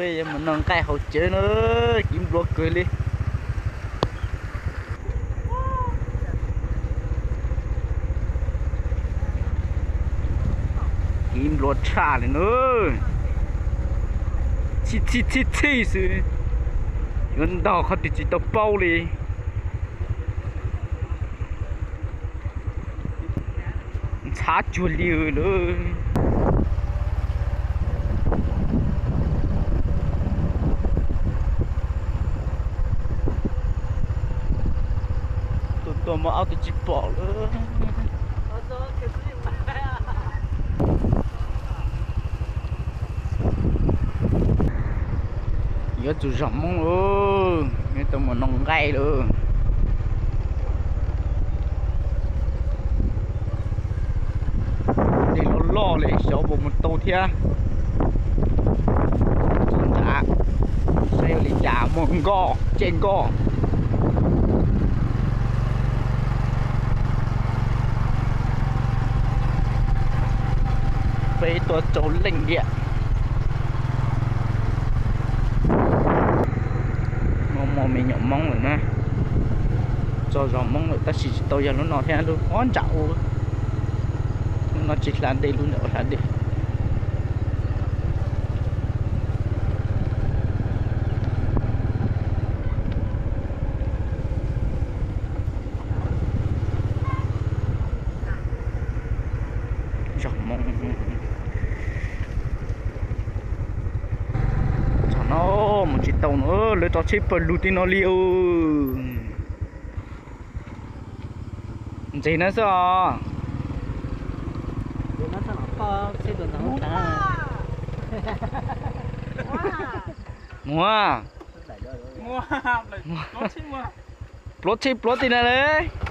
Mus noj nqaij hauv tsev na, kiv nplua kawg li. Kiv nplua tshaj li na. Txhij txhij txhij txhij xwb, yuav ntog qhov twg tsis tau paub li. Ntxhab cuag li lawm. Tuaj tuaj muaj ob tug tsis pom lawm. Yuav txog zos Hmoob lawm, yuav tau mus noj nqaij lawm. Dej loj loj li xyov puas mus tau thiab. Txog nrad saib ua li cas, muaj nkoj, caij nkoj. Peb tuaj rau Leej Diam. Muaj muaj me nyuam Hmoob lawm na. Txog zos Hmoob lawm tab sis tsis tau yog lub no thiab, lub ob nram ub. Lub no tsis hla dej, lub nram ub hla dej. Zos Hmoob. Txog no mus tsis tau no, lawv rau tsheb pawg lug tim no li os. Ntses na xwb os. Muag. Pluav tsheb pluav tim na lawm.